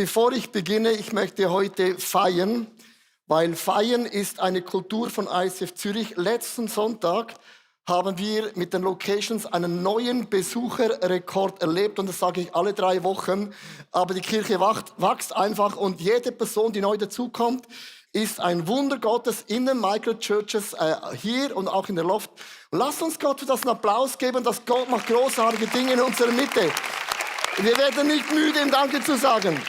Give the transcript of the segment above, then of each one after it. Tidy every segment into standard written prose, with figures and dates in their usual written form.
bevor ich beginne, ich möchte heute feiern, weil Feiern ist eine Kultur von ICF Zürich. Letzten Sonntag haben wir mit den Locations einen neuen Besucherrekord erlebt und das sage ich alle 3 Wochen. Aber die Kirche wächst einfach und jede Person, die neu dazukommt, ist ein Wunder Gottes in den Microchurches hier und auch in der Loft. Und lasst uns Gott für das einen Applaus geben, dass Gott macht großartige Dinge in unserer Mitte. Wir werden nicht müde, ihm Danke zu sagen.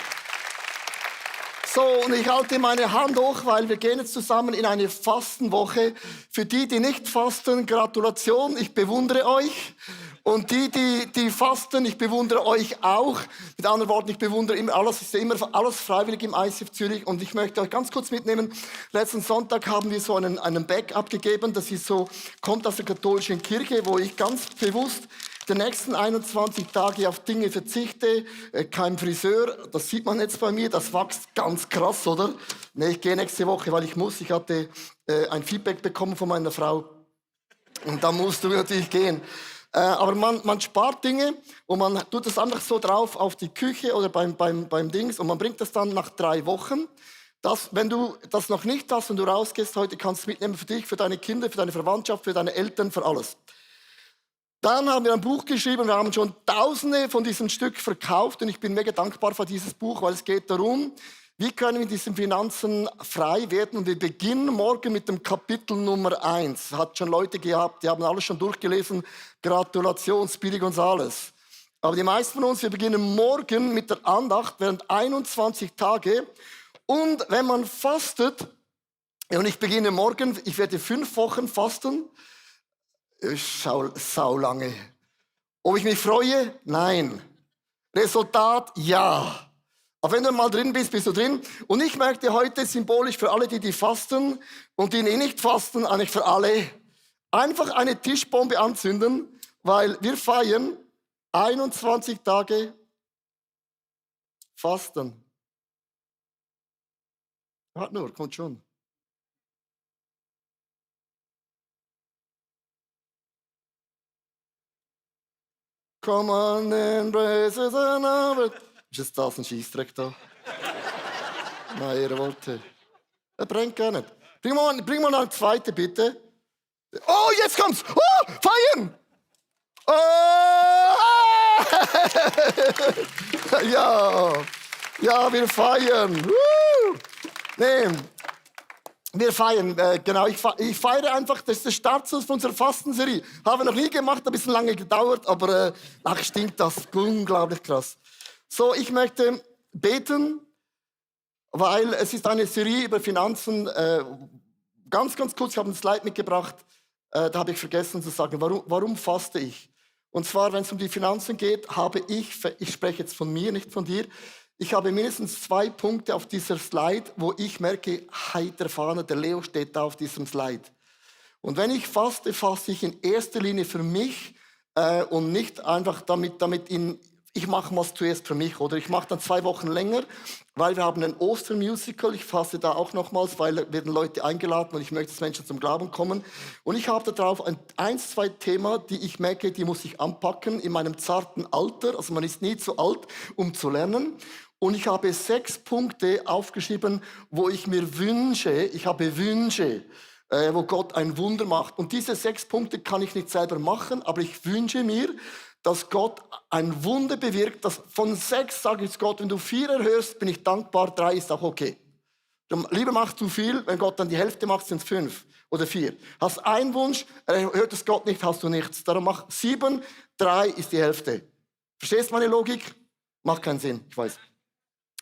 So, und ich halte meine Hand hoch, weil wir gehen jetzt zusammen in eine Fastenwoche. Für die, die nicht fasten, Gratulation, ich bewundere euch. Und die fasten, ich bewundere euch auch. Mit anderen Worten, ich bewundere immer alles, ist ja immer alles freiwillig im ICF Zürich. Und ich möchte euch ganz kurz mitnehmen. Letzten Sonntag haben wir so einen Bag abgegeben. Das ist so, kommt aus der katholischen Kirche, wo ich ganz bewusst die nächsten 21 Tage auf Dinge verzichte, kein Friseur, das sieht man jetzt bei mir, das wächst ganz krass, oder? Nee, ich gehe nächste Woche, weil ich muss. Ich hatte ein Feedback bekommen von meiner Frau und da musst du natürlich gehen. Aber man spart Dinge und man tut das einfach so drauf auf die Küche oder beim Dings und man bringt das dann nach 3 Wochen. Wenn du das noch nicht hast und du rausgehst heute, kannst du mitnehmen für dich, für deine Kinder, für deine Verwandtschaft, für deine Eltern, für alles. Dann haben wir ein Buch geschrieben, wir haben schon Tausende von diesem Stück verkauft und ich bin mega dankbar für dieses Buch, weil es geht darum, wie können wir in diesen Finanzen frei werden. Und wir beginnen morgen mit dem Kapitel Nummer 1. Hat schon Leute gehabt, die haben alles schon durchgelesen. Gratulation, Spirit Gonzales. Aber die meisten von uns, wir beginnen morgen mit der Andacht während 21 Tage. Und wenn man fastet, und ich beginne morgen, ich werde 5 Wochen fasten, sau lange. Ob ich mich freue? Nein. Resultat? Ja. Aber wenn du mal drin bist, bist du drin. Und ich möchte heute symbolisch für alle, die fasten und die nicht fasten, eigentlich für alle, einfach eine Tischbombe anzünden, weil wir feiern 21 Tage Fasten. Warte nur, kommt schon. Come on and praise the Lord. Ist das ein Scheissdreck da? Nein, ihr wollte. Er brennt gar nicht. Bring mal noch eine zweite, bitte. Oh, jetzt kommt's. Oh, feiern! Oh! Ja, wir feiern. Nee. Wir feiern, genau, ich feiere einfach, das ist der Startschuss von unserer Fastenserie. Haben wir noch nie gemacht, ein bisschen lange gedauert, aber stinkt das unglaublich krass. So, ich möchte beten, weil es ist eine Serie über Finanzen. Ganz kurz, ich habe ein Slide mitgebracht, da habe ich vergessen zu sagen, warum faste ich? Und zwar, wenn es um die Finanzen geht, ich spreche jetzt von mir, nicht von dir, ich habe mindestens 2 Punkte auf dieser Slide, wo ich merke, heiter Fahne, der Leo steht da auf diesem Slide. Und wenn ich faste, faste ich in erster Linie für mich und nicht einfach ich mache was zuerst für mich. Oder ich mache dann 2 Wochen länger, weil wir haben ein Ostermusical. Ich faste da auch nochmals, weil werden Leute eingeladen und ich möchte, dass Menschen zum Glauben kommen. Und ich habe da drauf 2 Themen, die ich merke, die muss ich anpacken in meinem zarten Alter. Also man ist nie zu alt, um zu lernen. Und ich habe 6 Punkte aufgeschrieben, wo ich mir wünsche, wo Gott ein Wunder macht. Und diese 6 Punkte kann ich nicht selber machen, aber ich wünsche mir, dass Gott ein Wunder bewirkt. Dass von 6 sage ich Gott, wenn du 4 erhörst, bin ich dankbar, 3 ist auch okay. Lieber machst du viel, wenn Gott dann die Hälfte macht, sind es 5 oder 4. Hast einen Wunsch, hört es Gott nicht, hast du nichts. Darum mach 7, 3 ist die Hälfte. Verstehst du meine Logik? Macht keinen Sinn, ich weiß.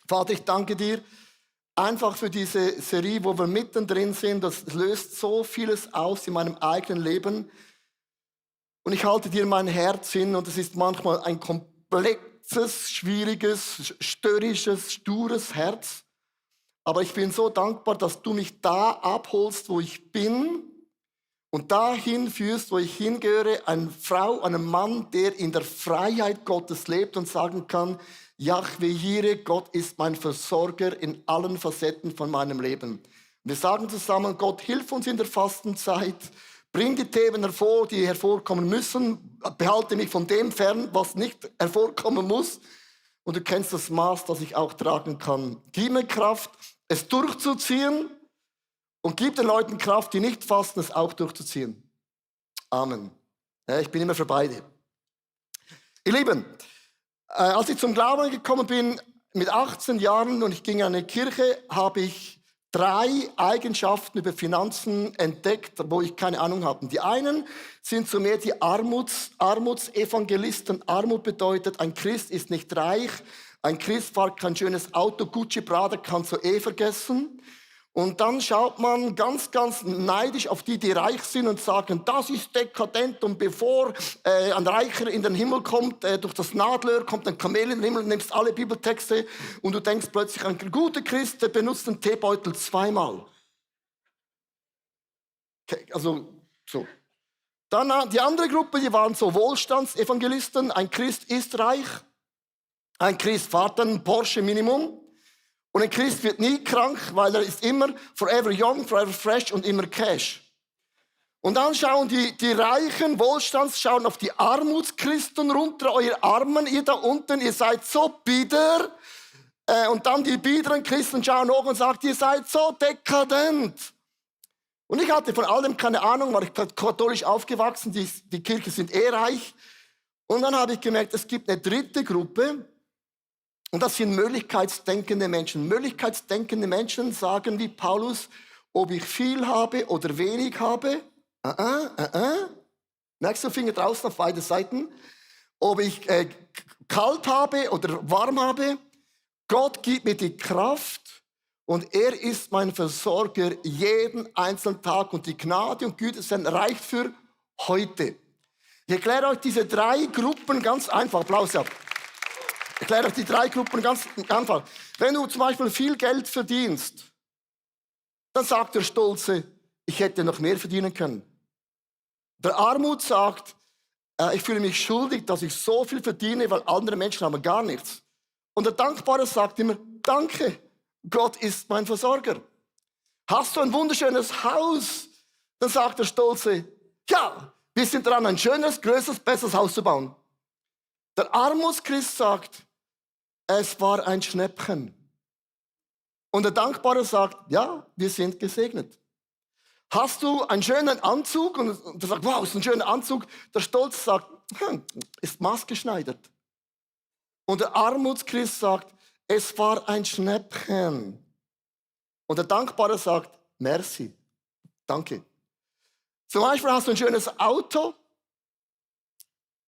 Vater, ich danke dir einfach für diese Serie, wo wir mittendrin sind. Das löst so vieles aus in meinem eigenen Leben. Und ich halte dir mein Herz hin und es ist manchmal ein komplexes, schwieriges, störrisches, stures Herz. Aber ich bin so dankbar, dass du mich da abholst, wo ich bin und dahin führst, wo ich hingehöre. Eine Frau, einen Mann, der in der Freiheit Gottes lebt und sagen kann, Jahwe Jireh, Gott ist mein Versorger in allen Facetten von meinem Leben. Wir sagen zusammen, Gott, hilf uns in der Fastenzeit. Bring die Themen hervor, die hervorkommen müssen. Behalte mich von dem fern, was nicht hervorkommen muss. und du kennst das Maß, das ich auch tragen kann. Gib mir Kraft, es durchzuziehen und gib den Leuten Kraft, die nicht fasten, es auch durchzuziehen. Amen. Ja, ich bin immer für beide. Ihr Lieben, als ich zum Glauben gekommen bin, mit 18 Jahren und ich ging in eine Kirche, habe ich 3 Eigenschaften über Finanzen entdeckt, wo ich keine Ahnung hatte. Die einen sind so mehr die Armutsevangelisten. Armut bedeutet, ein Christ ist nicht reich, ein Christ fährt kein schönes Auto, Gucci, Prada kannst du vergessen. Und dann schaut man ganz, ganz neidisch auf die, die reich sind und sagen, das ist dekadent. Und bevor ein Reicher in den Himmel kommt, durch das Nadelöhr kommt ein Kamel in den Himmel, nimmst alle Bibeltexte und du denkst plötzlich, ein guter Christ, der benutzt den Teebeutel 2-mal. Okay, also so. Dann die andere Gruppe, die waren so Wohlstandsevangelisten. Ein Christ ist reich, ein Christ fährt einen Porsche Minimum. Und ein Christ wird nie krank, weil er ist immer forever young, forever fresh und immer Cash. Und dann schauen die reichen Wohlstands, schauen auf die Armutschristen runter, ihr Armen, ihr da unten, ihr seid so bieder. Und dann die biederen Christen schauen hoch und sagen, ihr seid so dekadent. Und ich hatte von all dem keine Ahnung, war ich katholisch aufgewachsen, die Kirchen sind reich. Und dann habe ich gemerkt, es gibt eine dritte Gruppe, und das sind möglichkeitsdenkende Menschen. Möglichkeitsdenkende Menschen sagen wie Paulus, ob ich viel habe oder wenig habe. Merkst du, Finger draußen auf beide Seiten. Ob ich kalt habe oder warm habe. Gott gibt mir die Kraft und er ist mein Versorger jeden einzelnen Tag. Und die Gnade und Güte sind reicht für heute. Ich erkläre euch diese 3 Gruppen ganz einfach. Applaus ab. Ich erkläre euch die 3 Gruppen ganz einfach. Wenn du zum Beispiel viel Geld verdienst, dann sagt der Stolze, ich hätte noch mehr verdienen können. Der Armut sagt, ich fühle mich schuldig, dass ich so viel verdiene, weil andere Menschen haben gar nichts. Und der Dankbare sagt immer, danke, Gott ist mein Versorger. Hast du ein wunderschönes Haus? Dann sagt der Stolze, ja, wir sind dran, ein schönes, größeres, besseres Haus zu bauen. Der Armutschrist sagt, es war ein Schnäppchen. Und der Dankbare sagt, ja, wir sind gesegnet. Hast du einen schönen Anzug? Und der sagt, wow, ist ein schöner Anzug. Der Stolz sagt, ist maßgeschneidert. Und der Armutschrist sagt, es war ein Schnäppchen. Und der Dankbare sagt, merci, danke. Zum Beispiel hast du ein schönes Auto,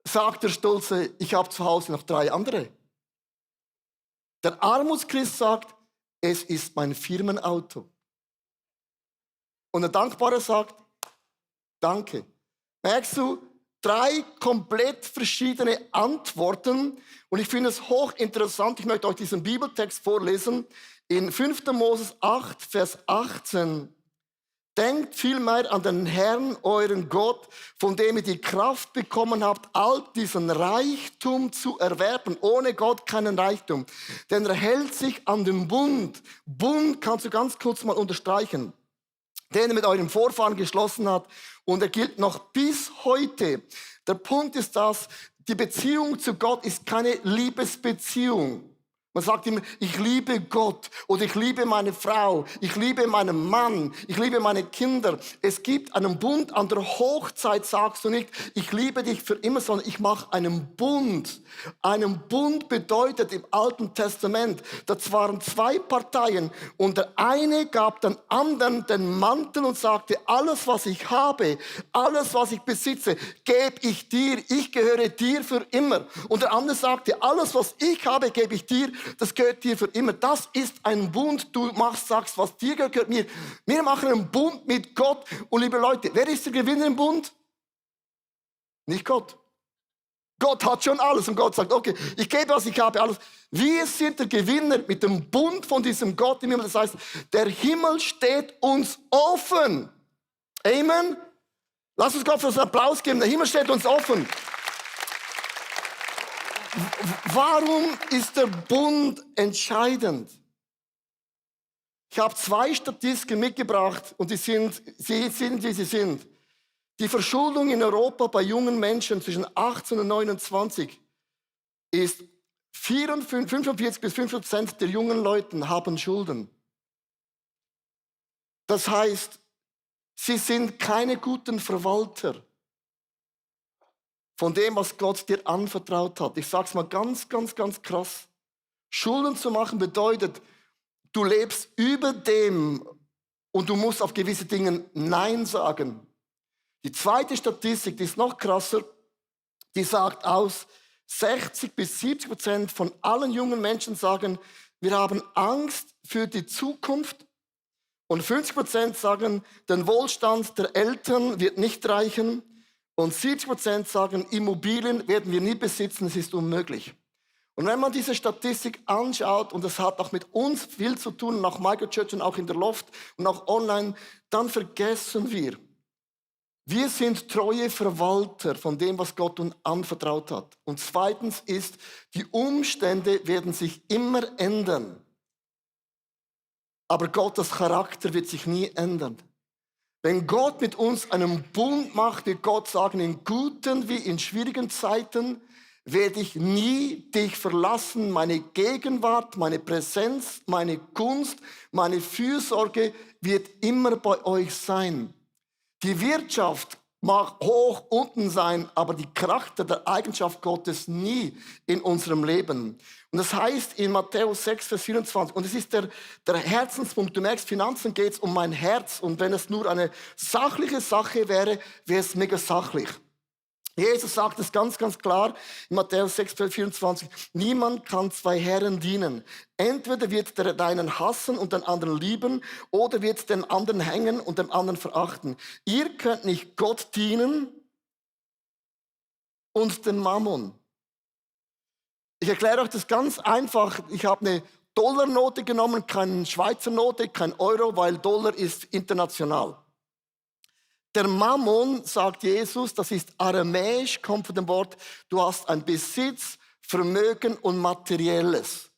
sagt der Stolze, ich habe zu Hause noch 3 andere. Der Armutschrist sagt, es ist mein Firmenauto. Und der Dankbare sagt, danke. Merkst du, 3 komplett verschiedene Antworten. Und ich finde es hochinteressant, ich möchte euch diesen Bibeltext vorlesen. In 5. Moses 8, Vers 18. Denkt vielmehr an den Herrn, euren Gott, von dem ihr die Kraft bekommen habt, all diesen Reichtum zu erwerben. Ohne Gott keinen Reichtum. Denn er hält sich an den Bund. Bund kannst du ganz kurz mal unterstreichen. Den er mit eurem Vorfahren geschlossen hat. Und er gilt noch bis heute. Der Punkt ist das, die Beziehung zu Gott ist keine Liebesbeziehung. Man sagt immer, ich liebe Gott oder ich liebe meine Frau, ich liebe meinen Mann, ich liebe meine Kinder. Es gibt einen Bund. An der Hochzeit sagst du nicht, ich liebe dich für immer, sondern ich mache einen Bund. Einen Bund bedeutet im Alten Testament, das waren 2 Parteien und der eine gab dem anderen den Mantel und sagte, alles was ich habe, alles was ich besitze, gebe ich dir, ich gehöre dir für immer. Und der andere sagte, alles was ich habe, gebe ich dir, das gehört dir für immer. Das ist ein Bund. Du sagst, was dir gehört, gehört mir. Wir machen einen Bund mit Gott. Und liebe Leute, wer ist der Gewinner im Bund? Nicht Gott. Gott hat schon alles. Und Gott sagt, okay, ich gebe, was ich habe, alles. Wir sind der Gewinner mit dem Bund von diesem Gott im Himmel. Das heißt, der Himmel steht uns offen. Amen. Lass uns Gott für das Applaus geben. Der Himmel steht uns offen. Warum ist der Bund entscheidend? Ich habe 2 Statistiken mitgebracht und sie sind, wie sie sind. Die Verschuldung in Europa bei jungen Menschen zwischen 18 und 29 ist 45-50% der jungen Leute haben Schulden. Das heißt, sie sind keine guten Verwalter von dem, was Gott dir anvertraut hat. Ich sage es mal ganz, ganz, ganz krass. Schulden zu machen bedeutet, du lebst über dem und du musst auf gewisse Dinge Nein sagen. Die zweite Statistik, die ist noch krasser, die sagt aus, 60-70% von allen jungen Menschen sagen, wir haben Angst für die Zukunft. Und 50% sagen, der Wohlstand der Eltern wird nicht reichen. Und 70% sagen, Immobilien werden wir nie besitzen, es ist unmöglich. Und wenn man diese Statistik anschaut, und das hat auch mit uns viel zu tun, auch Microchurch und auch in der Loft und auch online, dann vergessen wir sind treue Verwalter von dem, was Gott uns anvertraut hat. Und zweitens ist, die Umstände werden sich immer ändern. Aber Gottes Charakter wird sich nie ändern. Wenn Gott mit uns einen Bund macht, wird Gott sagen, in guten wie in schwierigen Zeiten werde ich nie dich verlassen. Meine Gegenwart, meine Präsenz, meine Gunst, meine Fürsorge wird immer bei euch sein. Die Wirtschaft mag hoch unten sein, aber die Charakter der Eigenschaft Gottes nie in unserem Leben. Und das heißt in Matthäus 6, Vers 24, und es ist der Herzenspunkt, du merkst, Finanzen geht es um mein Herz, und wenn es nur eine sachliche Sache wäre, wäre es mega sachlich. Jesus sagt es ganz, ganz klar in Matthäus 6, Vers 24, niemand kann zwei Herren dienen. Entweder wird der einen hassen und den anderen lieben, oder wird den anderen hängen und den anderen verachten. Ihr könnt nicht Gott dienen und dem Mammon. Ich erkläre euch das ganz einfach. Ich habe eine Dollarnote genommen, keine Schweizer Note, kein Euro, weil Dollar ist international. Der Mammon, sagt Jesus, das ist aramäisch, kommt von dem Wort, du hast ein Besitz, Vermögen und Materielles.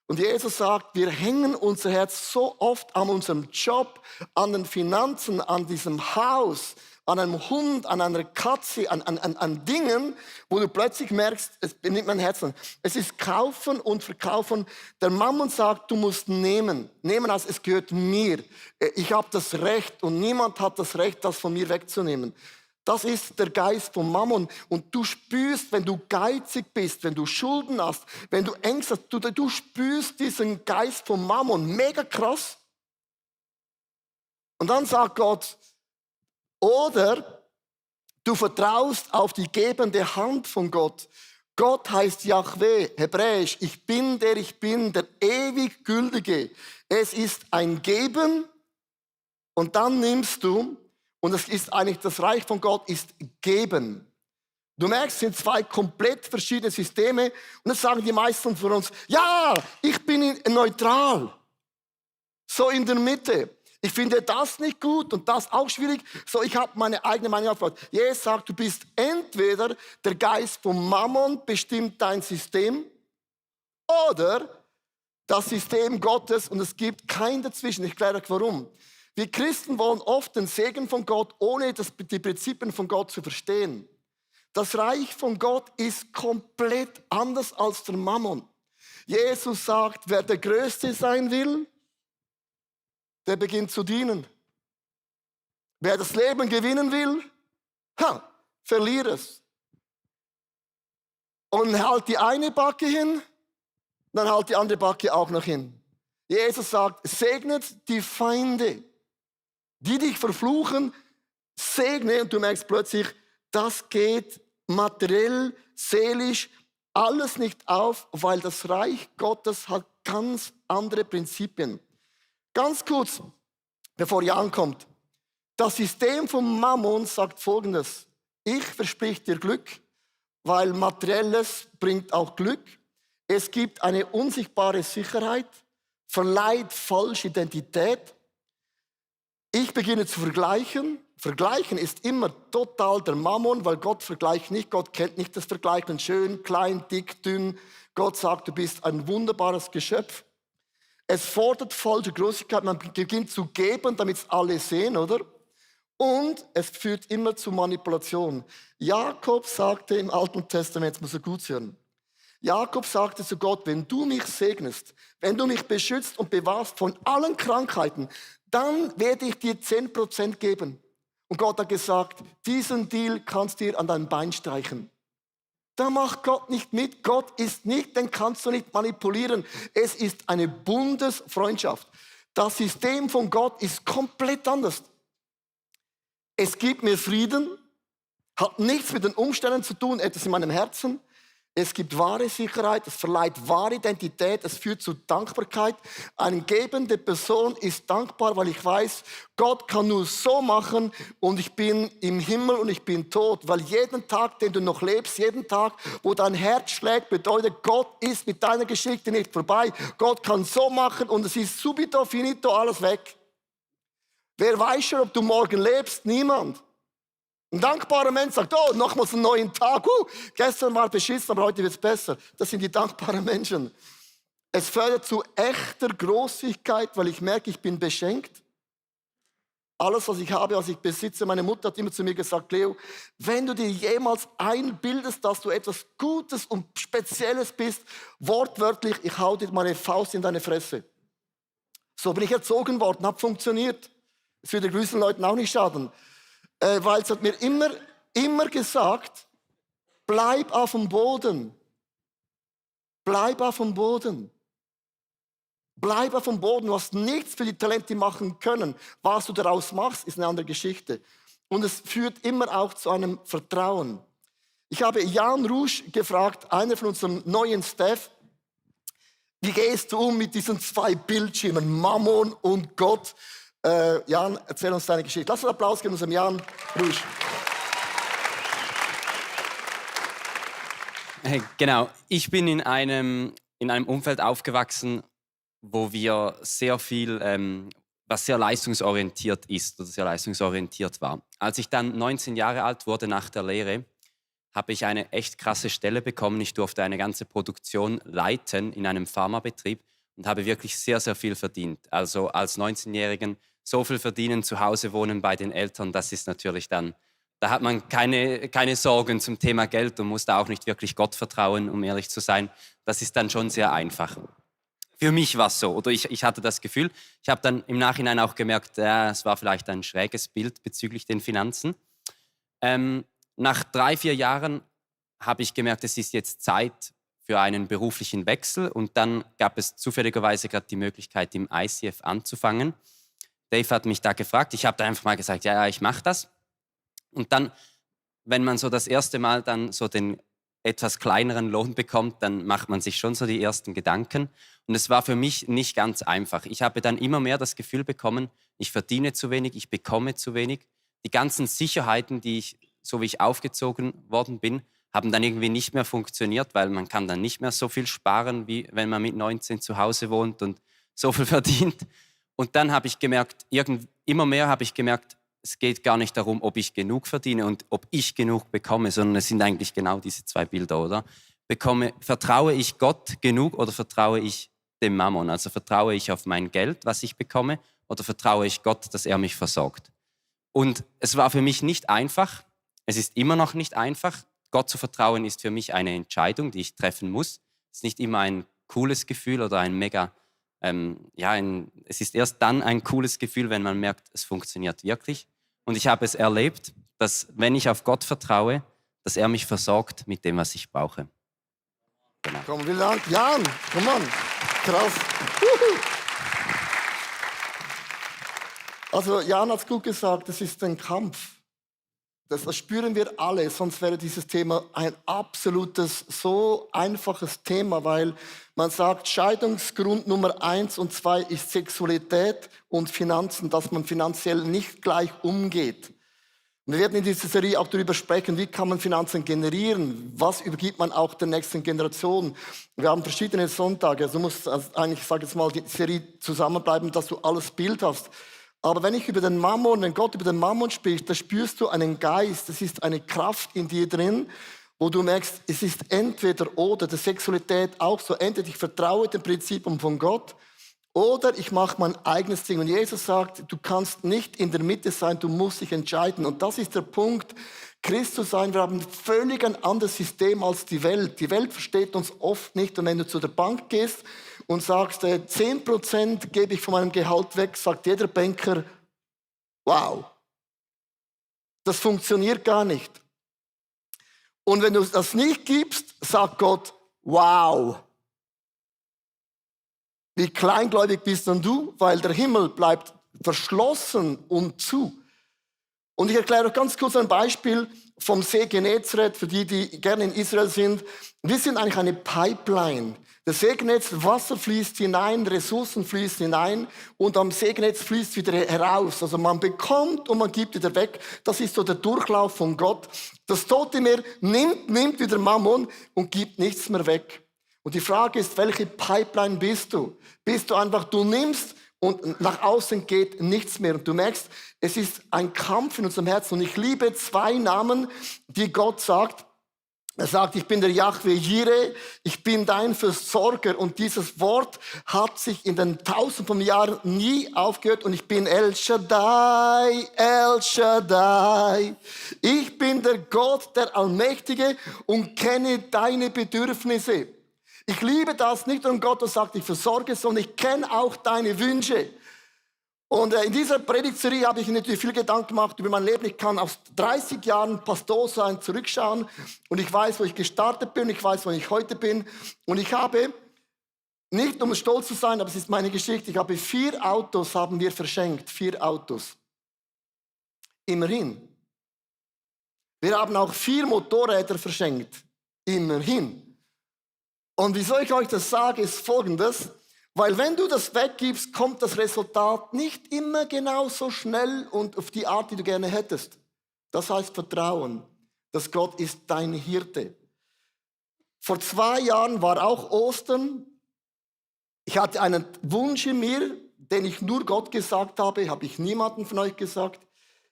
Und Jesus sagt, wir hängen unser Herz so oft an unserem Job, an den Finanzen, an diesem Haus, an einem Hund, an einer Katze, an Dingen, wo du plötzlich merkst, es nimmt mein Herz an. Es ist kaufen und verkaufen. Der Mammon sagt, du musst nehmen. Nehmen heißt, es gehört mir. Ich habe das Recht und niemand hat das Recht, das von mir wegzunehmen. Das ist der Geist vom Mammon. Und du spürst, wenn du geizig bist, wenn du Schulden hast, wenn du Ängste hast, du spürst diesen Geist vom Mammon. Mega krass. Und dann sagt Gott, oder du vertraust auf die gebende Hand von Gott. Gott heißt Jahwe, hebräisch, ich bin, der ewig Gültige. Es ist ein Geben und dann nimmst du, und es ist eigentlich das Reich von Gott, ist Geben. Du merkst, es sind zwei komplett verschiedene Systeme und das sagen die meisten von uns, ja, ich bin neutral, so in der Mitte. Ich finde das nicht gut und das auch schwierig. So, ich habe meine eigene Meinung aufgebaut. Jesus sagt, du bist entweder der Geist vom Mammon bestimmt dein System oder das System Gottes und es gibt kein dazwischen. Ich erkläre euch warum. Wir Christen wollen oft den Segen von Gott, ohne die Prinzipien von Gott zu verstehen. Das Reich von Gott ist komplett anders als der Mammon. Jesus sagt, wer der Größte sein will, der beginnt zu dienen. Wer das Leben gewinnen will, verliere es. Und halt die eine Backe hin, dann halt die andere Backe auch noch hin. Jesus sagt, segnet die Feinde, die dich verfluchen, segne, und du merkst plötzlich, das geht materiell, seelisch, alles nicht auf, weil das Reich Gottes hat ganz andere Prinzipien. Ganz kurz, bevor Jan kommt. Das System vom Mammon sagt Folgendes. Ich verspreche dir Glück, weil Materielles bringt auch Glück. Es gibt eine unsichtbare Sicherheit, verleiht falsche Identität. Ich beginne zu vergleichen. Vergleichen ist immer total der Mammon, weil Gott vergleicht nicht. Gott kennt nicht das Vergleichen. Schön, klein, dick, dünn. Gott sagt, du bist ein wunderbares Geschöpf. Es fordert falsche Großigkeit, man beginnt zu geben, damit es alle sehen, oder? Und es führt immer zu Manipulation. Jakob sagte im Alten Testament, jetzt muss er gut hören, Jakob sagte zu Gott, wenn du mich segnest, wenn du mich beschützt und bewahrst von allen Krankheiten, dann werde ich dir 10% geben. Und Gott hat gesagt, diesen Deal kannst du dir an dein Bein streichen. Da macht Gott nicht mit. Gott ist nicht, den kannst du nicht manipulieren. Es ist eine Bundesfreundschaft. Das System von Gott ist komplett anders. Es gibt mir Frieden, hat nichts mit den Umständen zu tun, etwas in meinem Herzen. Es gibt wahre Sicherheit, es verleiht wahre Identität, es führt zu Dankbarkeit. Eine gebende Person ist dankbar, weil ich weiß, Gott kann nur so machen und ich bin im Himmel und ich bin tot. Weil jeden Tag, den du noch lebst, jeden Tag, wo dein Herz schlägt, bedeutet, Gott ist mit deiner Geschichte nicht vorbei. Gott kann so machen und es ist subito, finito, alles weg. Wer weiß schon, ob du morgen lebst? Niemand. Ein dankbarer Mensch sagt, oh, nochmals einen neuen Tag. Gestern war beschissen, aber heute wird es besser. Das sind die dankbaren Menschen. Es fördert zu echter Großzügigkeit, weil ich merke, ich bin beschenkt. Alles, was ich habe, was ich besitze. Meine Mutter hat immer zu mir gesagt, Leo, wenn du dir jemals einbildest, dass du etwas Gutes und Spezielles bist, wortwörtlich, ich hau dir meine Faust in deine Fresse. So bin ich erzogen worden, hat funktioniert. Es würde grüßen Leuten auch nicht schaden. Weil es hat mir immer gesagt, bleib auf dem Boden. Bleib auf dem Boden. Bleib auf dem Boden. Du hast nichts für die Talente machen können. Was du daraus machst, ist eine andere Geschichte. Und es führt immer auch zu einem Vertrauen. Ich habe Jan Rouge gefragt, einer von unserem neuen Staff, wie gehst du um mit diesen zwei Bildschirmen, Mammon und Gott? Jan, erzähl uns deine Geschichte. Lass uns einen Applaus geben unserem Jan Rouge. Hey, genau, ich bin in einem Umfeld aufgewachsen, wo wir sehr viel, was sehr leistungsorientiert ist oder sehr leistungsorientiert war. Als ich dann 19 Jahre alt wurde nach der Lehre, habe ich eine echt krasse Stelle bekommen. Ich durfte eine ganze Produktion leiten in einem Pharmabetrieb und habe wirklich sehr, sehr viel verdient. Also als 19-Jährigen so viel verdienen, zu Hause wohnen bei den Eltern, das ist natürlich dann, da hat man keine Sorgen zum Thema Geld und muss da auch nicht wirklich Gott vertrauen, um ehrlich zu sein. Das ist dann schon sehr einfach. Für mich war es so, oder ich hatte das Gefühl. Ich habe dann im Nachhinein auch gemerkt, es war vielleicht ein schräges Bild bezüglich den Finanzen. Nach 3-4 Jahren habe ich gemerkt, es ist jetzt Zeit für einen beruflichen Wechsel. Und dann gab es zufälligerweise gerade die Möglichkeit, im ICF anzufangen. Dave hat mich da gefragt. Ich habe da einfach mal gesagt, ja, ich mache das. Und dann, wenn man so das erste Mal dann so den etwas kleineren Lohn bekommt, dann macht man sich schon so die ersten Gedanken. Und es war für mich nicht ganz einfach. Ich habe dann immer mehr das Gefühl bekommen, ich verdiene zu wenig, ich bekomme zu wenig. Die ganzen Sicherheiten, so wie ich aufgezogen worden bin, haben dann irgendwie nicht mehr funktioniert, weil man kann dann nicht mehr so viel sparen, wie wenn man mit 19 zu Hause wohnt und so viel verdient. Und dann habe ich gemerkt, immer mehr habe ich gemerkt, es geht gar nicht darum, ob ich genug verdiene und ob ich genug bekomme, sondern es sind eigentlich genau diese zwei Bilder, oder? Vertraue ich Gott genug oder vertraue ich dem Mammon? Also vertraue ich auf mein Geld, was ich bekomme, oder vertraue ich Gott, dass er mich versorgt? Und es war für mich nicht einfach. Es ist immer noch nicht einfach. Gott zu vertrauen ist für mich eine Entscheidung, die ich treffen muss. Es ist nicht immer ein cooles Gefühl oder ein mega, es ist erst dann ein cooles Gefühl, wenn man merkt, es funktioniert wirklich. Und ich habe es erlebt, dass wenn ich auf Gott vertraue, dass er mich versorgt mit dem, was ich brauche. Genau. Komm, vielen Dank. Jan, komm on. Krass. Also Jan hat es gut gesagt, das ist ein Kampf. Das spüren wir alle, sonst wäre dieses Thema ein absolutes, so einfaches Thema, weil man sagt, Scheidungsgrund Nummer 1 und 2 ist Sexualität und Finanzen, dass man finanziell nicht gleich umgeht. Und wir werden in dieser Serie auch darüber sprechen, wie kann man Finanzen generieren, was übergibt man auch der nächsten Generation. Wir haben verschiedene Sonntage, also du musst eigentlich, ich sage jetzt mal, die Serie zusammenbleiben, dass du alles Bild hast. Aber wenn ich über den Mammon, wenn Gott über den Mammon spricht, da spürst du einen Geist, es ist eine Kraft in dir drin, wo du merkst, es ist entweder oder, der Sexualität auch so, entweder ich vertraue den Prinzipien von Gott oder ich mache mein eigenes Ding. Und Jesus sagt, du kannst nicht in der Mitte sein, du musst dich entscheiden. Und das ist der Punkt, Christ zu sein, wir haben völlig ein anderes System als die Welt. Die Welt versteht uns oft nicht. Und wenn du zu der Bank gehst und sagst, 10% gebe ich von meinem Gehalt weg, sagt jeder Banker, wow, das funktioniert gar nicht. Und wenn du das nicht gibst, sagt Gott, wow. Wie kleingläubig bist denn du? Weil der Himmel bleibt verschlossen und zu. Und ich erkläre euch ganz kurz ein Beispiel vom See Genezareth, für die, die gerne in Israel sind. Wir sind eigentlich eine Pipeline. Der See Genezareth, Wasser fließt hinein, Ressourcen fließen hinein und am See Genezareth fließt wieder heraus. Also man bekommt und man gibt wieder weg. Das ist so der Durchlauf von Gott. Das Tote Meer nimmt wieder Mammon und gibt nichts mehr weg. Und die Frage ist, welche Pipeline bist du? Bist du einfach, du nimmst und nach außen geht nichts mehr. Und du merkst, es ist ein Kampf in unserem Herzen. Und ich liebe 2 Namen, die Gott sagt. Er sagt, ich bin der Jahwe Jireh, ich bin dein Versorger. Und dieses Wort hat sich in den Tausenden von Jahren nie aufgehört. Und ich bin El Shaddai, El Shaddai. Ich bin der Gott, der Allmächtige und kenne deine Bedürfnisse. Ich liebe das, nicht nur Gott, der sagt, ich versorge, sondern ich kenne auch deine Wünsche. Und in dieser Predigtserie habe ich mir natürlich viel Gedanken gemacht über mein Leben. Ich kann aus 30 Jahren Pastor sein, zurückschauen und ich weiß, wo ich gestartet bin, ich weiß, wo ich heute bin. Und ich habe, nicht um stolz zu sein, aber es ist meine Geschichte, ich habe 4 Autos haben wir verschenkt, 4 Autos. Immerhin. Wir haben auch 4 Motorräder verschenkt. Immerhin. Und wieso ich euch das sage, ist Folgendes. Weil wenn du das weggibst, kommt das Resultat nicht immer genau so schnell und auf die Art, die du gerne hättest. Das heißt Vertrauen, dass Gott ist dein Hirte. Vor 2 Jahren war auch Ostern. Ich hatte einen Wunsch in mir, den ich nur Gott gesagt habe ich niemandem von euch gesagt.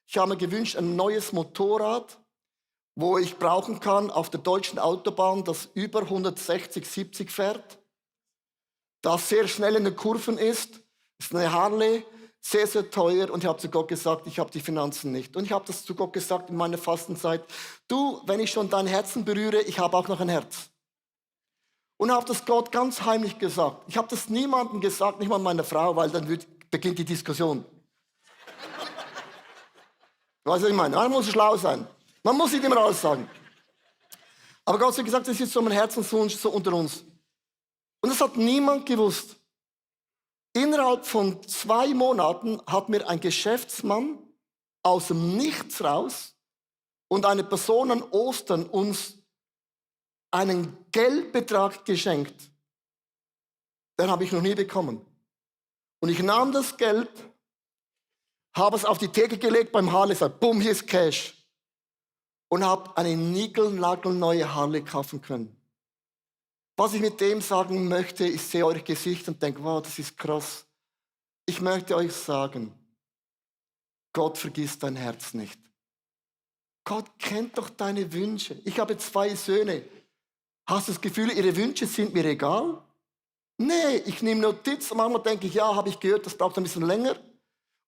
Ich habe mir gewünscht, ein neues Motorrad, wo ich brauchen kann auf der deutschen Autobahn, das über 160, 70 fährt, das sehr schnell in den Kurven ist eine Harley, sehr, sehr teuer. Und ich habe zu Gott gesagt, ich habe die Finanzen nicht. Und ich habe das zu Gott gesagt in meiner Fastenzeit, du, wenn ich schon dein Herzen berühre, ich habe auch noch ein Herz. Und habe das Gott ganz heimlich gesagt. Ich habe das niemandem gesagt, nicht mal meiner Frau, weil dann beginnt die Diskussion. Weißt du, was ich meine? Man muss schlau sein. Man muss nicht immer alles sagen. Aber Gott hat gesagt, das ist so mein Herzenswunsch, so unter uns. Und das hat niemand gewusst. Innerhalb von 2 Monaten hat mir ein Geschäftsmann aus dem Nichts raus und eine Person an Ostern uns einen Geldbetrag geschenkt. Den habe ich noch nie bekommen. Und ich nahm das Geld, habe es auf die Theke gelegt beim Harley, gesagt, bumm, hier ist Cash. Und habe eine niegelnagelneue Harley kaufen können. Was ich mit dem sagen möchte, ich sehe eure Gesichter und denke, wow, das ist krass. Ich möchte euch sagen, Gott vergisst dein Herz nicht. Gott kennt doch deine Wünsche. Ich habe 2 Söhne. Hast du das Gefühl, ihre Wünsche sind mir egal? Nee, ich nehme Notiz und manchmal denke ich, ja, habe ich gehört, das braucht ein bisschen länger.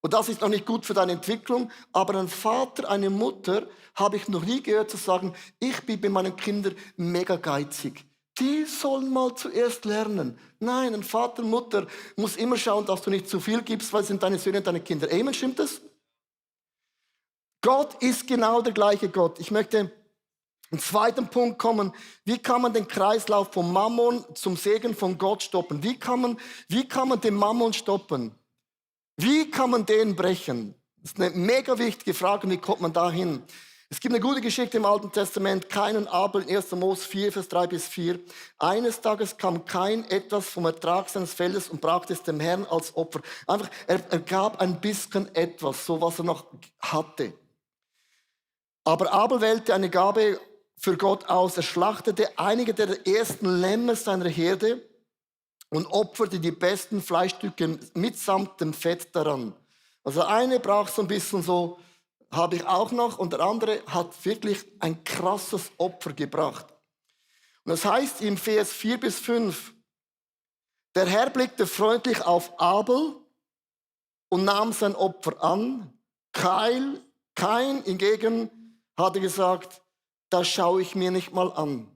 Und das ist noch nicht gut für deine Entwicklung. Aber ein Vater, eine Mutter, habe ich noch nie gehört zu sagen, ich bin bei meinen Kindern mega geizig. Die sollen mal zuerst lernen. Nein, ein Vater, Mutter muss immer schauen, dass du nicht zu viel gibst, weil es sind deine Söhne und deine Kinder. Amen, stimmt das? Gott ist genau der gleiche Gott. Ich möchte zum 2. Punkt kommen. Wie kann man den Kreislauf vom Mammon zum Segen von Gott stoppen? Wie kann man den Mammon stoppen? Wie kann man den brechen? Das ist eine mega wichtige Frage. Wie kommt man da hin? Es gibt eine gute Geschichte im Alten Testament, Kain und Abel in 1. Mose 4, Vers 3-4. Eines Tages kam Kain etwas vom Ertrag seines Feldes und brachte es dem Herrn als Opfer. Einfach, er gab ein bisschen etwas, so was er noch hatte. Aber Abel wählte eine Gabe für Gott aus. Er schlachtete einige der ersten Lämmer seiner Herde und opferte die besten Fleischstücke mitsamt dem Fett daran. Also eine brach so ein bisschen so, habe ich auch noch, und der andere hat wirklich ein krasses Opfer gebracht. Und das heißt im Vers 4-5, der Herr blickte freundlich auf Abel und nahm sein Opfer an. Kain hingegen hat er gesagt, das schaue ich mir nicht mal an.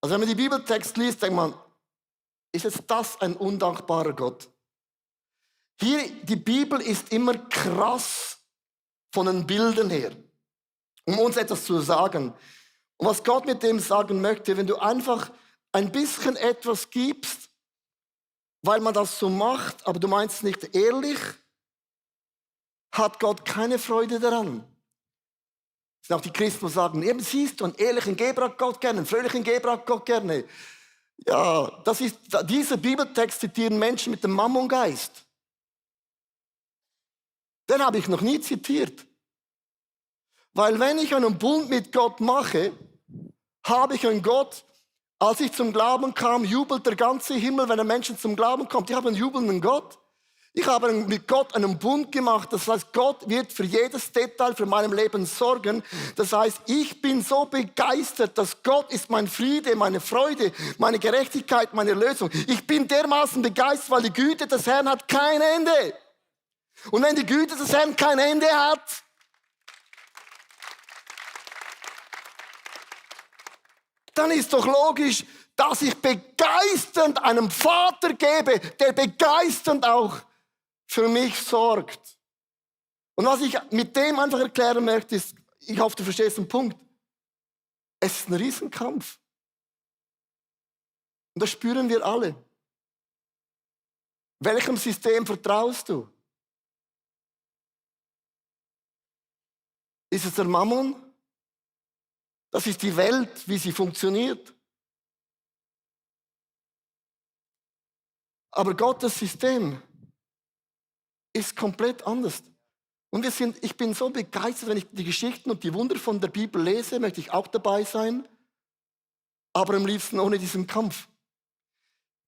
Also wenn man die Bibeltext liest, denkt man, ist jetzt das ein undankbarer Gott? Hier, die Bibel ist immer krass von den Bildern her, um uns etwas zu sagen. Und was Gott mit dem sagen möchte, wenn du einfach ein bisschen etwas gibst, weil man das so macht, aber du meinst nicht ehrlich, hat Gott keine Freude daran. Es sind auch die Christen, die sagen, eben siehst du, einen ehrlichen Geber hat Gott gerne, einen fröhlichen Geber hat Gott gerne. Ja, diese Bibeltext zitieren Menschen mit dem Mammongeist. Den habe ich noch nie zitiert. Weil wenn ich einen Bund mit Gott mache, habe ich einen Gott, als ich zum Glauben kam, jubelt der ganze Himmel, wenn ein Mensch zum Glauben kommt. Ich habe einen jubelnden Gott. Ich habe mit Gott einen Bund gemacht. Das heißt, Gott wird für jedes Detail für mein Leben sorgen. Das heißt, ich bin so begeistert, dass Gott ist mein Friede, meine Freude, meine Gerechtigkeit, meine Lösung. Ich bin dermaßen begeistert, weil die Güte des Herrn hat kein Ende. Und wenn die Güte des Herrn kein Ende hat, dann ist doch logisch, dass ich begeisternd einem Vater gebe, der begeisternd auch für mich sorgt. Und was ich mit dem einfach erklären möchte, ist, ich hoffe, du verstehst den Punkt. Es ist ein Riesenkampf. Und das spüren wir alle. Welchem System vertraust du? Ist es der Mammon? Das ist die Welt, wie sie funktioniert. Aber Gottes System ist komplett anders. Und ich bin so begeistert, wenn ich die Geschichten und die Wunder von der Bibel lese, möchte ich auch dabei sein, aber am liebsten ohne diesen Kampf.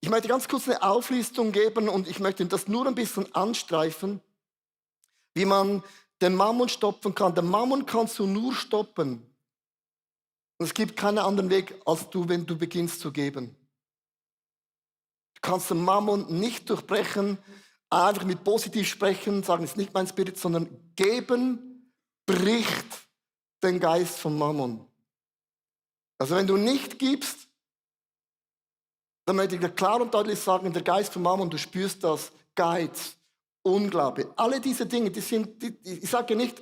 Ich möchte ganz kurz eine Auflistung geben und ich möchte das nur ein bisschen anstreifen, wie man den Mammon stoppen kann. Den Mammon kannst du nur stoppen. Und es gibt keinen anderen Weg, als du, wenn du beginnst zu geben. Du kannst den Mammon nicht durchbrechen, einfach mit positiv sprechen, sagen, es ist nicht mein Spirit, sondern geben bricht den Geist von Mammon. Also wenn du nicht gibst, dann möchte ich dir klar und deutlich sagen, der Geist von Mammon, du spürst das, Geiz, Unglaube, alle diese Dinge, ich sage nicht,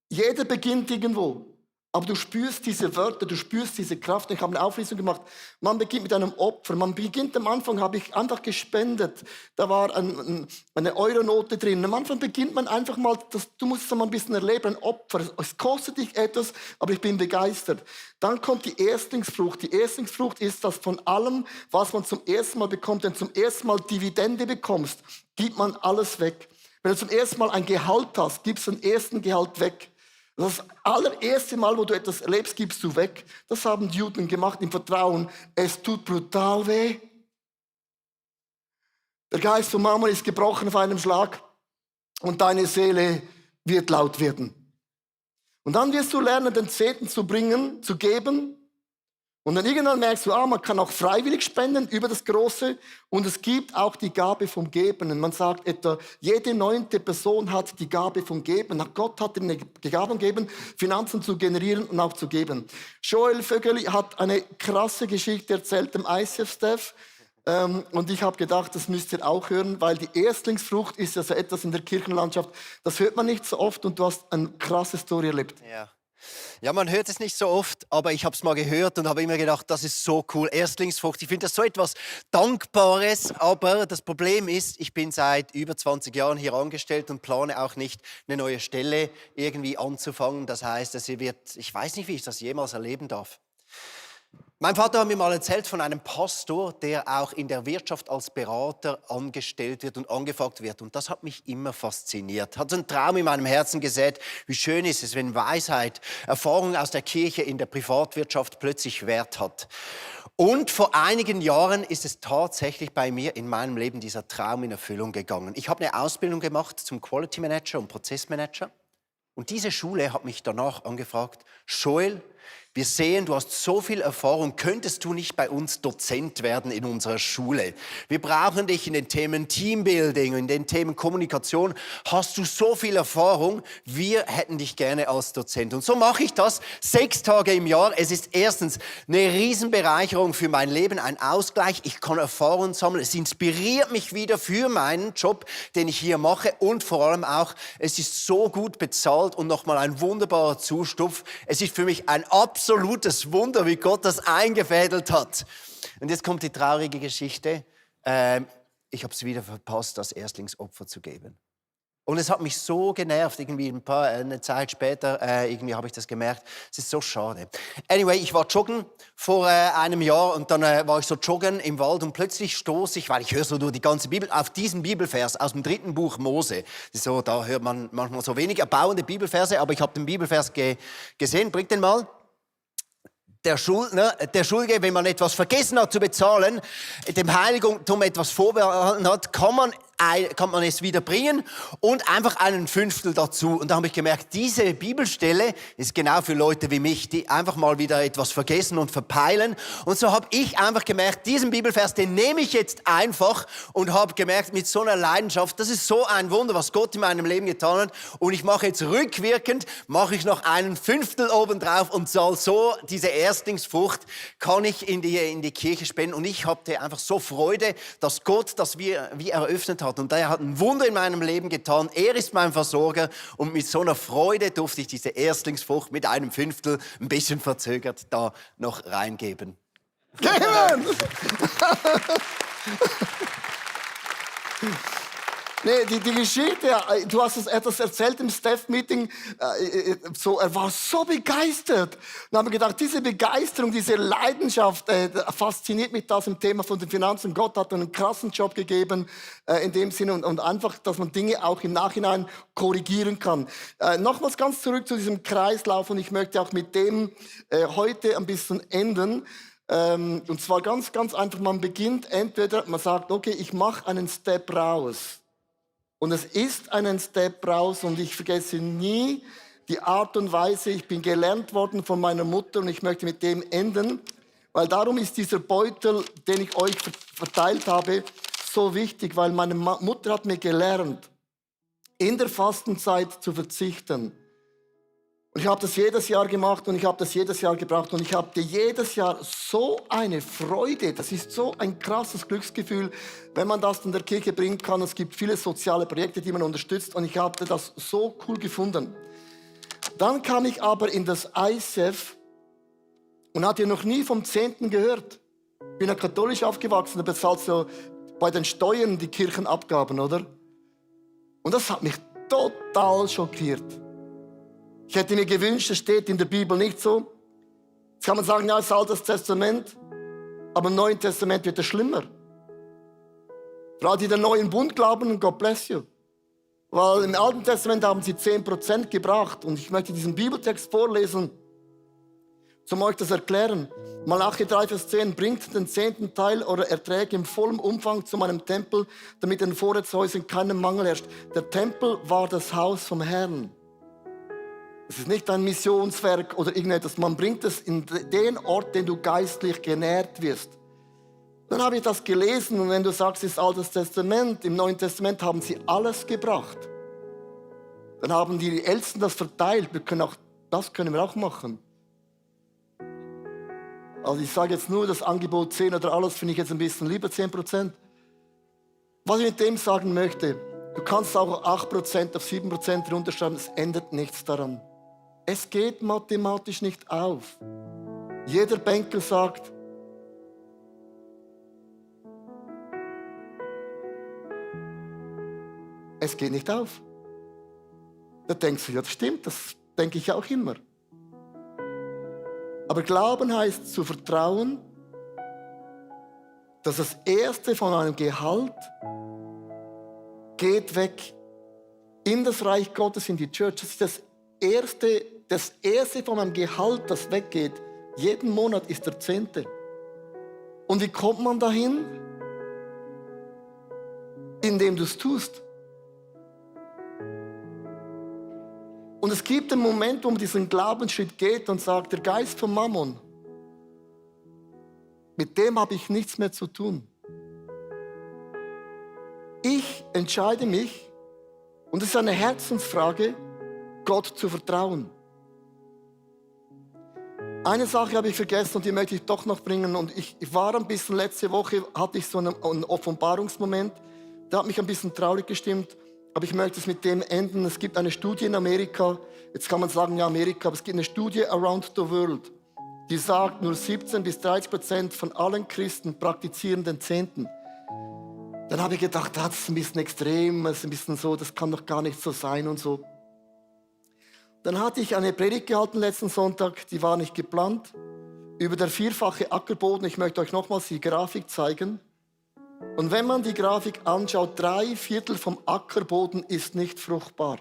jeder beginnt irgendwo. Aber du spürst diese Wörter, du spürst diese Kraft. Ich habe eine Auflistung gemacht. Man beginnt mit einem Opfer. Man beginnt am Anfang, habe ich einfach gespendet. Da war eine Euronote drin. Am Anfang beginnt man einfach mal, du musst es mal ein bisschen erleben, ein Opfer. Es kostet dich etwas, aber ich bin begeistert. Dann kommt die Erstlingsfrucht. Die Erstlingsfrucht ist das von allem, was man zum ersten Mal bekommt. Wenn du zum ersten Mal Dividende bekommst, gibt man alles weg. Wenn du zum ersten Mal ein Gehalt hast, gibst du den ersten Gehalt weg. Das allererste Mal, wo du etwas erlebst, gibst du weg. Das haben die Juden gemacht im Vertrauen. Es tut brutal weh. Der Geist von Mammon ist gebrochen auf einem Schlag und deine Seele wird laut werden. Und dann wirst du lernen, den Zehnten zu bringen, zu geben. Und dann irgendwann merkst du, man kann auch freiwillig spenden über das Große. Und es gibt auch die Gabe vom Geben. Und man sagt etwa, jede 9. Person hat die Gabe vom Geben. Gott hat ihm eine Gabe gegeben, Finanzen zu generieren und auch zu geben. Joel Vögeli hat eine krasse Geschichte erzählt im ICF-Staff. Und ich habe gedacht, das müsst ihr auch hören, weil die Erstlingsfrucht ist ja so etwas in der Kirchenlandschaft. Das hört man nicht so oft und du hast eine krasse Story erlebt. Ja, man hört es nicht so oft, aber ich habe es mal gehört und habe immer gedacht, das ist so cool. Erstlingsfrucht, ich finde das so etwas Dankbares, aber das Problem ist, ich bin seit über 20 Jahren hier angestellt und plane auch nicht, eine neue Stelle irgendwie anzufangen. Das heißt, ich weiß nicht, wie ich das jemals erleben darf. Mein Vater hat mir mal erzählt von einem Pastor, der auch in der Wirtschaft als Berater angestellt wird und angefragt wird. Und das hat mich immer fasziniert. Hat so einen Traum in meinem Herzen gesät. Wie schön ist es, wenn Weisheit, Erfahrung aus der Kirche in der Privatwirtschaft plötzlich Wert hat. Und vor einigen Jahren ist es tatsächlich bei mir in meinem Leben dieser Traum in Erfüllung gegangen. Ich habe eine Ausbildung gemacht zum Quality Manager und Prozessmanager. Und diese Schule hat mich danach angefragt, Joel, Wir sehen, du hast so viel Erfahrung. Könntest du nicht bei uns Dozent werden in unserer Schule? Wir brauchen dich in den Themen Teambuilding, in den Themen Kommunikation. Hast du so viel Erfahrung? Wir hätten dich gerne als Dozent. Und so mache ich das 6 Tage im Jahr. Es ist erstens eine Riesenbereicherung für mein Leben, ein Ausgleich. Ich kann Erfahrungen sammeln. Es inspiriert mich wieder für meinen Job, den ich hier mache. Und vor allem auch, es ist so gut bezahlt und nochmal ein wunderbarer Zustupf. Es ist für mich ein absolutes Wunder, wie Gott das eingefädelt hat. Und jetzt kommt die traurige Geschichte. Ich habe es wieder verpasst, das Erstlingsopfer zu geben. Und es hat mich so genervt, irgendwie eine Zeit später, irgendwie habe ich das gemerkt. Es ist so schade. Anyway, ich war joggen vor einem Jahr und dann war ich so joggen im Wald und plötzlich stoße ich, weil ich höre so durch die ganze Bibel, auf diesen Bibelvers aus dem 3. Buch Mose. Das ist so, da hört man manchmal so wenig erbauende Bibelverse, aber ich habe den Bibelvers gesehen. Bringt den mal. Der Schuldige, wenn man etwas vergessen hat zu bezahlen, dem Heiligtum etwas vorbehalten hat, kann man es wieder bringen und einfach einen Fünftel dazu. Und da habe ich gemerkt, diese Bibelstelle ist genau für Leute wie mich, die einfach mal wieder etwas vergessen und verpeilen. Und so habe ich einfach gemerkt, diesen Bibelvers, den nehme ich jetzt einfach und habe gemerkt, mit so einer Leidenschaft, das ist so ein Wunder, was Gott in meinem Leben getan hat. Und ich mache jetzt rückwirkend, mache ich noch einen Fünftel obendrauf und soll so diese Erstlingsfrucht kann ich in die Kirche spenden. Und ich hatte einfach so Freude, dass Gott das wie eröffnet hat. Und er hat ein Wunder in meinem Leben getan. Er ist mein Versorger. Und mit so einer Freude durfte ich diese Erstlingsfrucht mit einem Fünftel, ein bisschen verzögert, da noch reingeben. Geben! Nee, die Geschichte, du hast es etwas erzählt im Staff-Meeting, er war so begeistert. Dann haben wir gedacht, diese Begeisterung, diese Leidenschaft, fasziniert mich das im Thema von den Finanzen. Gott hat einen krassen Job gegeben in dem Sinne und einfach, dass man Dinge auch im Nachhinein korrigieren kann. Nochmals ganz zurück zu diesem Kreislauf und ich möchte auch mit dem heute ein bisschen enden. Und zwar ganz, ganz einfach, man beginnt entweder, man sagt, okay, ich mache einen Step raus. Und es ist einen Step raus und ich vergesse nie die Art und Weise, ich bin gelernt worden von meiner Mutter und ich möchte mit dem enden, weil darum ist dieser Beutel, den ich euch verteilt habe, so wichtig, weil meine Mutter hat mir gelernt, in der Fastenzeit zu verzichten. Und ich habe das jedes Jahr gemacht und ich habe das jedes Jahr gebracht und ich habe jedes Jahr so eine Freude. Das ist so ein krasses Glücksgefühl, wenn man das in der Kirche bringen kann. Es gibt viele soziale Projekte, die man unterstützt und ich habe das so cool gefunden. Dann kam ich aber in das ICF und hatte noch nie vom 10. gehört. Ich bin ja katholisch aufgewachsen, da bezahlst du bei den Steuern die Kirchenabgaben, oder? Und das hat mich total schockiert. Ich hätte mir gewünscht, es steht in der Bibel nicht so. Jetzt kann man sagen, ja, es ist Altes Testament, aber im Neuen Testament wird es schlimmer. Für alle, die den neuen Bund glauben, God bless you. Weil im Alten Testament haben sie 10% gebracht. Und ich möchte diesen Bibeltext vorlesen, um euch das erklären. Malachi 3, Vers 10, bringt den 10. Teil eurer Erträge im vollen Umfang zu meinem Tempel, damit in den Vorratshäusern keinen Mangel herrscht. Der Tempel war das Haus vom Herrn. Es ist nicht ein Missionswerk oder irgendetwas. Man bringt es in den Ort, den du geistlich genährt wirst. Dann habe ich das gelesen und wenn du sagst, es ist Altes Testament, im Neuen Testament haben sie alles gebracht. Dann haben die Ältesten das verteilt. Das können wir auch machen. Also ich sage jetzt nur, das Angebot 10 oder alles finde ich jetzt ein bisschen lieber 10%. Was ich mit dem sagen möchte, du kannst auch 8% auf 7% runterschreiben, es ändert nichts daran. Es geht mathematisch nicht auf. Jeder Banker sagt, es geht nicht auf. Da denkst du, ja, das stimmt, das denke ich auch immer. Aber Glauben heißt zu vertrauen, dass das Erste von einem Gehalt geht weg in das Reich Gottes, in die Church. Das ist das Erste von meinem Gehalt, das weggeht. Jeden Monat ist der 10. Und wie kommt man dahin? Indem du es tust. Und es gibt einen Moment, wo man diesen Glaubensschritt geht und sagt, der Geist von Mammon, mit dem habe ich nichts mehr zu tun. Ich entscheide mich, und es ist eine Herzensfrage, Gott zu vertrauen. Eine Sache habe ich vergessen und die möchte ich doch noch bringen. Und ich war ein bisschen, letzte Woche hatte ich so einen Offenbarungsmoment, der hat mich ein bisschen traurig gestimmt. Aber ich möchte es mit dem enden. Es gibt eine Studie in Amerika, jetzt kann man sagen, ja Amerika, aber es gibt eine Studie around the world, die sagt, nur 17-30% von allen Christen praktizieren den Zehnten. Dann habe ich gedacht, das ist ein bisschen extrem, das ist ein bisschen so, das kann doch gar nicht so sein und so. Dann hatte ich eine Predigt gehalten letzten Sonntag, die war nicht geplant, über der vierfache Ackerboden. Ich möchte euch nochmals die Grafik zeigen. Und wenn man die Grafik anschaut, 3/4 vom Ackerboden ist nicht fruchtbar.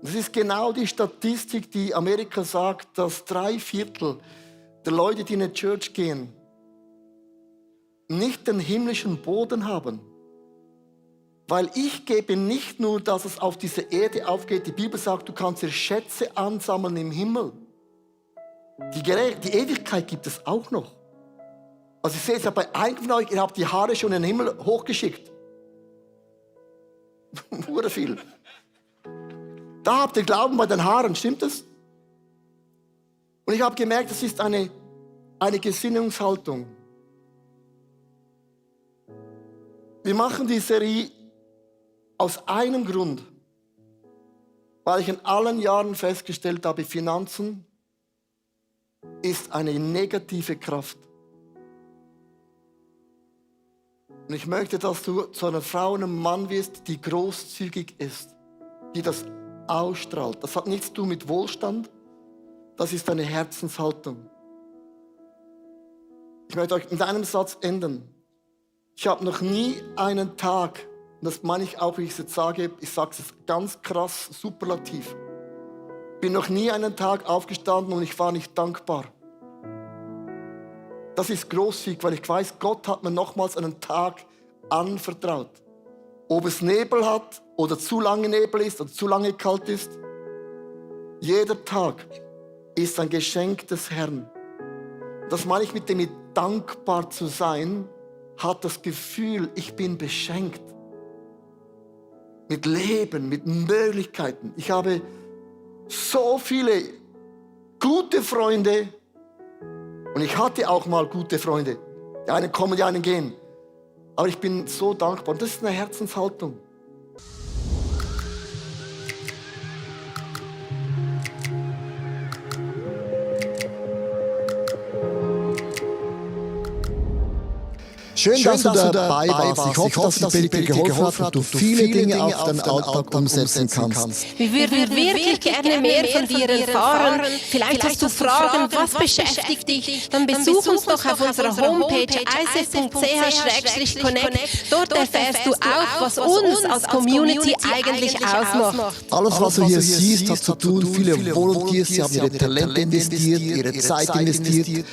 Das ist genau die Statistik, die Amerika sagt, dass 3/4 der Leute, die in eine Church gehen, nicht den himmlischen Boden haben. Weil ich gebe nicht nur, dass es auf diese Erde aufgeht. Die Bibel sagt, du kannst dir Schätze ansammeln im Himmel. Die Ewigkeit gibt es auch noch. Also ich sehe es ja bei einem von euch, ihr habt die Haare schon in den Himmel hochgeschickt. Hure viel. Da habt ihr Glauben bei den Haaren, stimmt das? Und ich habe gemerkt, das ist eine Gesinnungshaltung. Wir machen die Serie aus einem Grund, weil ich in allen Jahren festgestellt habe, Finanzen ist eine negative Kraft. Und ich möchte, dass du zu einer Frau und einem Mann wirst, die großzügig ist, die das ausstrahlt. Das hat nichts zu tun mit Wohlstand, das ist eine Herzenshaltung. Ich möchte euch mit einem Satz enden. Ich habe noch nie einen Tag, und das meine ich auch, wie ich es jetzt sage, ich sage es ganz krass, superlativ, bin noch nie einen Tag aufgestanden und ich war nicht dankbar. Das ist großzügig, weil ich weiß, Gott hat mir nochmals einen Tag anvertraut. Ob es Nebel hat oder zu lange Nebel ist oder zu lange kalt ist, jeder Tag ist ein Geschenk des Herrn. Das meine ich mit dem dankbar zu sein, hat das Gefühl, ich bin beschenkt. Mit Leben, mit Möglichkeiten. Ich habe so viele gute Freunde und ich hatte auch mal gute Freunde. Die einen kommen, die einen gehen. Aber ich bin so dankbar. Und das ist eine Herzenshaltung. Schön, dass du dabei warst. Ich hoffe, dass die Predigt dir geholfen hat und du viele Dinge auf deinen Alltag umsetzen kannst. Wir würden wirklich gerne mehr von dir erfahren. Vielleicht hast du Fragen, was beschäftigt dich? Dann besuch uns doch auf unserer Homepage icf.ch/connect. Dort erfährst du auch, was uns als Community eigentlich ausmacht. Alles, was du hier siehst, hat zu tun. Viele Volunteers, sie haben ihre Talente investiert, ihre Zeit investiert.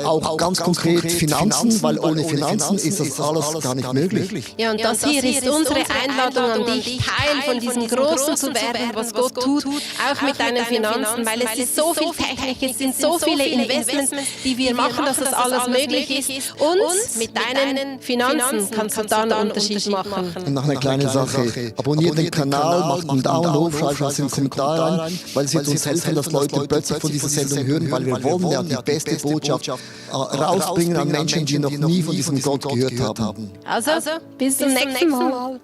Auch ganz konkret Finanzen, weil ohne Finanzen ist das alles gar nicht möglich. Ja, und das hier ist unsere Einladung an dich, Teil von diesem Großen zu werden, was Gott tut, auch mit deinen Finanzen, weil es ist so viel Technik, es sind so viele Investments, die wir machen, dass das alles möglich ist. Und mit deinen Finanzen kannst du da einen Unterschied machen. Und noch eine kleine Sache. Abonniert den Kanal, macht einen Daumen hoch, schreibt was in den Kommentar rein, weil es wird uns helfen, dass Leute plötzlich von dieser Sendung hören, weil wir wollen ja die beste Botschaft rausbringen an Menschen, die noch nie von diesem Gott gehört haben. Also, bis zum nächsten Mal.